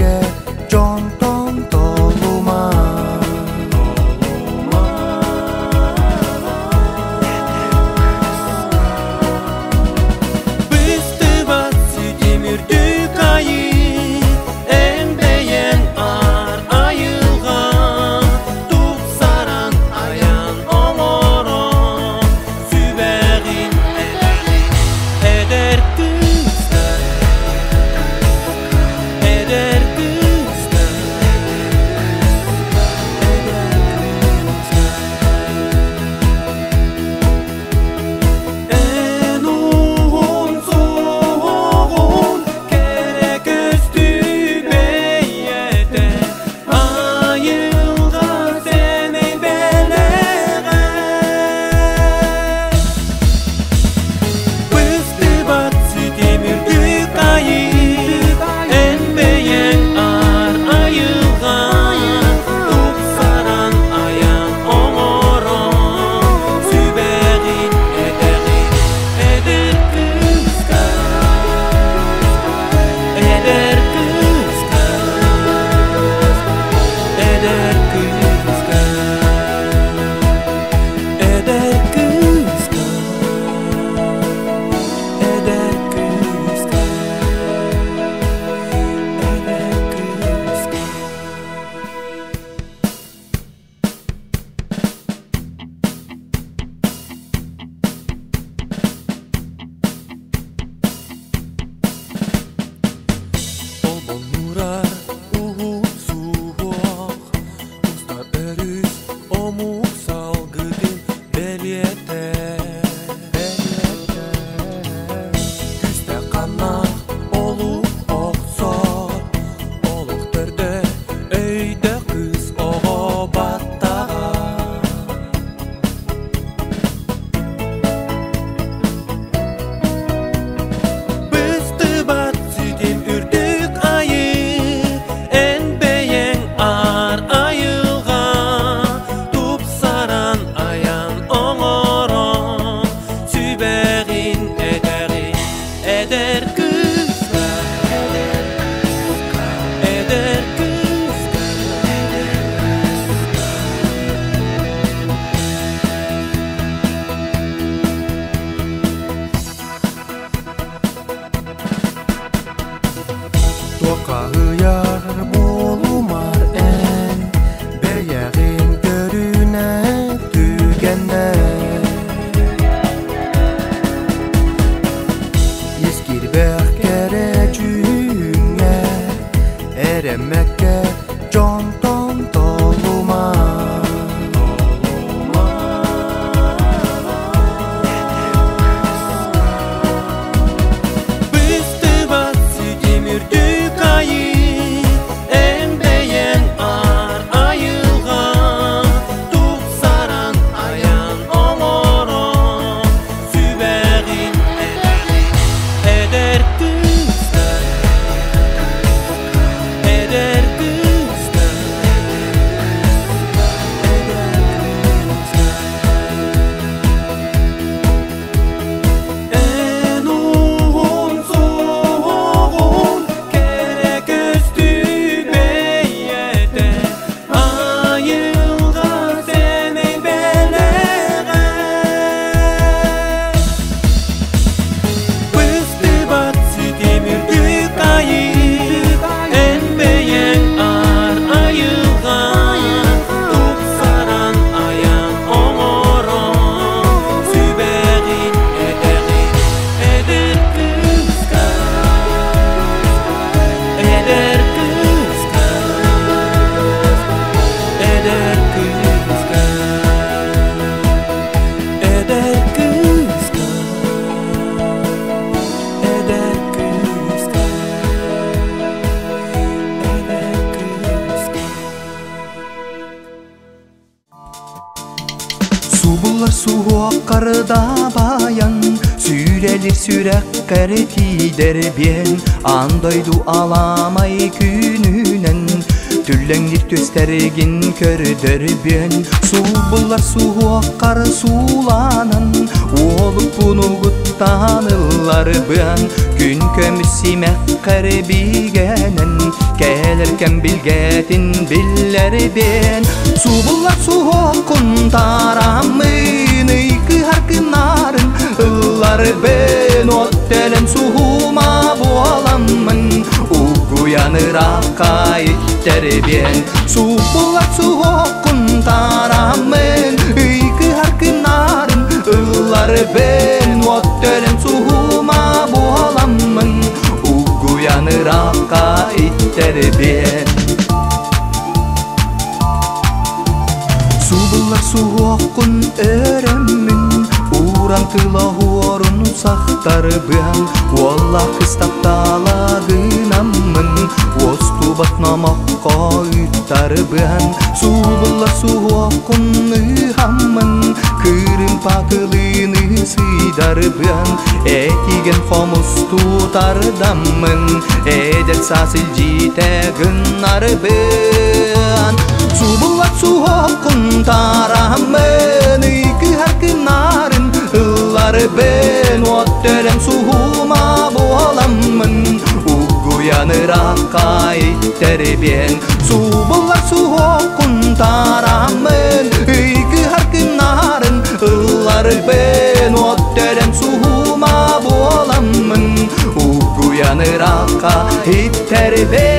Эрэммэккэ дьонтон толума. Быстыбат ситим үрдүк айыы, эн бэйэҥ аар айылҕа, тупсаран айан оҥорон, сүбэҕин эдэр кыыска, эдэр кыыска, эдэр кыыска. Эн уһун суоҕун кэрэ көстүү бэйэтэ, айылҕа сэмэй бэлэҕэ. Быстыбат ситим үрдүк айыы, эн бэйэҥ аар айылҕа, тупсаран айан оҥорон, сүбэҕин этэҕин эдэр кыыска, эдэр кыыска, эдэр кыыска, эдэр кыыска, эдэр кыыска, эдэр кыыска. Толбоннурар уһун суһуох, устар өрүс омук салгытын бэлиэтэ. Күүстээх ханнаах олук охсор, олох төрдө өйдөөх кыыс оҕо баттаҕа. Быстыбат ситим үрдүк айыы, эн бэйэҥ аар айылҕа, тупсаран айан оҥорон, сүбэҕин этэҕин эдэр кыыска, эдэр кыыска, эдэр кыыска. Туоххаһыйар буолумар эн, бэйэҕин көрүнэ түгэнэ. Ис киирбэх кэрэ дьүһүҥҥэ, эрэммэккэ дьонтон толума. Быстыбат ситим үрдүк айыы, эн бэйэҥ аар айылҕа, тупсаран айан оҥорон, сүбэҕин эдэр кыыска, эдэр кыыска, эдэр кыыска. Эн уһун суоҕун кэрэ көстүү бэйэтэ, айылҕа сэмэй бэлэҕэ. Быстыбат ситим үрдүк айыы, эн бэйэҥ аар айылҕа, тупсаран айан оҥорон, сүбэҕин этэҕин эдэр кыыска, эдэр кыыска, эдэр кыыска, эдэр кыыска, эдэр кыыска, эдэр кыыска. Субуллар суһуоххар дабайан, сүүрэлир сүрэххэр тиийдэрбиэн, аан дойду аламай күнүнэн, түллэҥнир түстэргин көрдөрбүөн. Субуллар суһуоххар сууланан, Уолуппунугуттан ылларбыан, Күн көмүс симэххэр бигэнэн, Кэлэр кэм билгэтин биллэрбиэн. Субуллар суһуоххун тараммын, Ыйкыһар кынарын ылларбын, От төлөн суһума буоламмын, Угуйан ыраахха иттэрбиэн. Субуллар суһуоххун тараммын, Ыйкыһар кынарын ылларбын, От төлөн суһума буоламмын, Угуйан ыраахха иттэрбиэн. Субуллар суһуоххун өрөммүн, Ууран тыла уорун сахтарбыан, Уоллаах кыс таптаала гынаммын, Уостубат номоххо ыттарбыан. Субуллар суһуоххун ыһаммын, Кырыымпа кылыыны сыйдарбыан, Этигэн хомус тутардаммын, Эдэр саас илдьитэ гыннарбыан. Субуллар суһуоххун тараммын, Ыйкыһар кынарын ылларбын, От төлөн суһума буоламмын, Угуйан ыраахха иттэрбиэн. Субуллар суһуоххун тараммын, Ыйкыһар кынарын ылларбын, От төлөн суһума буоламмын, Угуйан ыраахха иттэрбиэн.